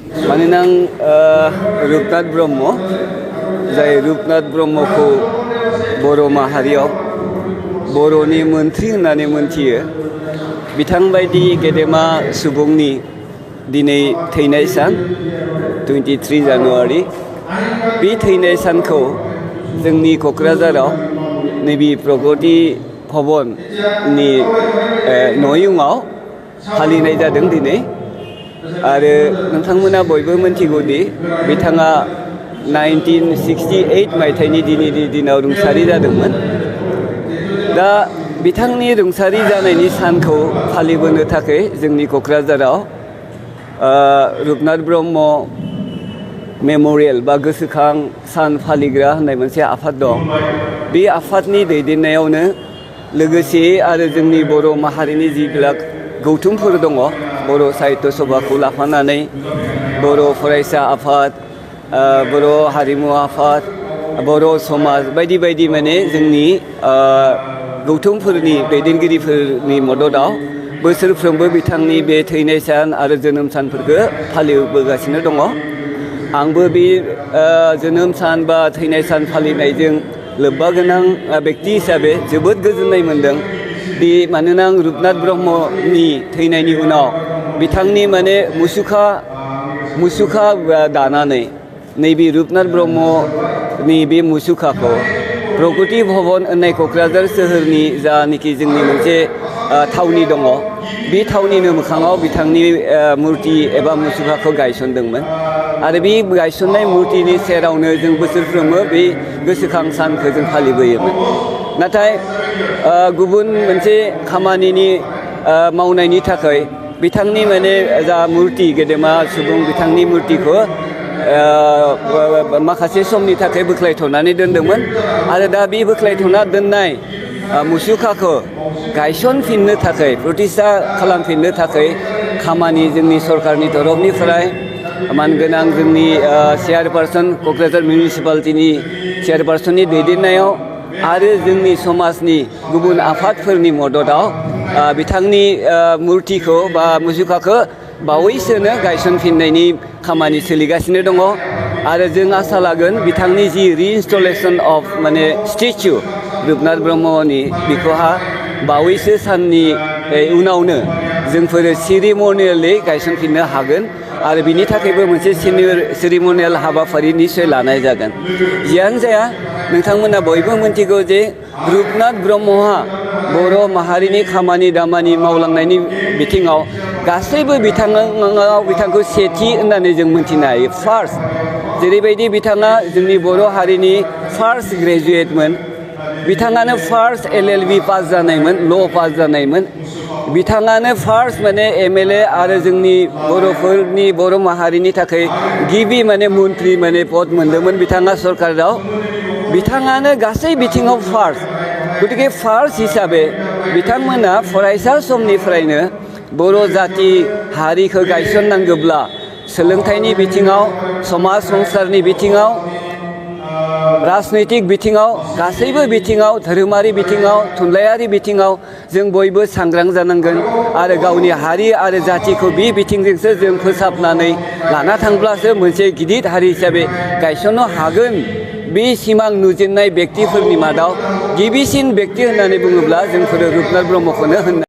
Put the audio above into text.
मानोना रुपनाथ ब्रह्म जाय रुपनाथ ब्रह्मखौ बर' माहारियाव बर'नि मोन्थ्रि होननानै मोनथियो। बिथांबायदि गेदेमा सुबुंनि दिनै थैनाय सान 23 जानुवारि। बे थैनाय सानखौ जोंनि क'क्राझाराव नैबे प्रगति भवननि न'युङाव फालिनाय जादों दिनै। आरो नोंथांमोना बयबो मिन्थिगौदि बिथाङा 1968 मायथाइनि दिनैनि दिनाव रुंसारि जादोंमोन। दा बिथांनि रुंसारि जानायनि सानखौ फालिबोनो थाखाय जोंनि क'क्राझाराव रुपनाथ ब्रह्म मेम'रियेल बा गोसोखां सान फालिग्रा होननाय मोनसे आफाद दं। बे आफादनि दैदेननायावनो लोगोसे आरो जोंनि बर' माहारिनि जिबिलाक गौथुमफोर दङ, बर' साहित्य सभाखौ लाफानानै बर' फरायसा आफाद, बर' हारिमु आफाद, बर' समाज बायदि बायदि माने जोंनि गौथुमफोरनि दैदेनगिरिफोरनि मददआव बोसोरफ्रोमबो बिथांनि बे थैनाय सान आरो जोनोम सानफोरखौ फालिबोगासिनो दङ। आंबो बे जोनोम सान बा थैनाय सान फालिनायजों लोब्बा गोनां बेक्ति हिसाबै जोबोद गोजोननाय मोन्दों। बे मानोना आं रुपनाथ ब्रह्मनि थैनायनि उनाव बिथांनि माने मुसुखा दानानै नैबे रुपनाथ ब्रह्मनि बे मुसुखाखौ प्रगति भवन होननाय क'क्राझार सोहोरनि जानाखि जोंनि मोनसे थावनि दङ, बे थावनिनो मोखाङाव बिथांनि मुर्ति एबा मुसुखाखौ गायसनदोंमोन। आरो बे गायसननाय मुर्तिनि सेरावनो जों बोसोरफ्रोमबो बे गोसोखां सानखौ जों फालिबोयोमोन। नाथाय गुबुन मोनसे खामानिनि मावनायनि थाखाय बिथांनि माने जा मुर्ति गेदेमा सुबुं बिथांनि मुर्तिखौ माखासे समनि थाखाय बोख्लायथ'नानै दोनदोंमोन। आरो दा बे बोख्लायथ'ना दोननाय मुसुखाखौ गायसनफिननो थाखाय प्रतिष्ठा खालामफिननो थाखाय खामानि जोंनि सरकारनि तरफनिफ्राय मानगोनां जोंनि चेयारपारसन क'क्राझार मिउनिसिपालिटिनि चेयारपारसननि दैदेननायाव आरो जोंनि समाजनि गुबुन आफादफोरनि मददआव बिथांनि मुर्तिखौ बा मुसुखाखौ बावैसोनो गायसनफिननायनि खामानि सोलिगासिनो दङ। आरो जों आसा लागोन बिथांनि जि रिइनस्टलेशन अफ माने स्टेचु रुपनाथ ब्रह्मनि बेखौहा बावैसो साननि उनावनो जोंफोरो सेरिमनियेलि गायसनफिननो हागोन। आरो बिनि थाखायबो मोनसे सेरिमनियेल हाबाफारि निश्चय लानाय जागोन। जियानो जाया नोंथांमोना बयबो मिन्थिगौ जे रुपनाथ ब्रह्महा बर' माहारिनि खामानि दामानि मावलांनायनि बिथिङाव गासैबो बिथांखौ सेथि होननानै जों मिन्थिनो हायो। फार्स्ट जेरैबायदि बिथाङा जोंनि बर' हारिनि फार्स्ट ग्रेजुवेटमोन, बिथाङानो फार्स्ट LLB पास जानायमोन, ल' पास जानायमोन, बिथाङानो फार्स्ट माने MLA आरो जोंनि बर'फोरनि बर' माहारिनि थाखाय गिबि माने मन्त्रि माने पद मोनदोंमोन बिथाङा सरकाराव। बिथाङानो गासै बिथिङाव फार्स्ट। गतिके फार्स्ट हिसाबै बिथांमोना फरायसा समनिफ्रायनो बर' जाति हारिखौ गायसननांगौब्ला सोलोंथाइनि बिथिङाव, समाज संसारनि बिथिङाव, राजनैतिक बिथिङाव, गासैबो बिथिङाव, धोरोमारि बिथिङाव, थुनलाइयारि बिथिङाव जों बयबो सांग्रां जानांगोन। आरो गावनि हारि आरो जातिखौ बे बिथिंजोंसो जों फोसाबनानै लाना थांब्लासो मोनसे गिदिर हारि हिसाबै गायसननो हागोन। बे सिमां नुजेननाय बेक्तिफोरनि मादाव गिबिसिन बेक्ति होननानै बुङोब्ला जोंफोरो रुपनाथ ब्रह्मखौनो होननांगोन।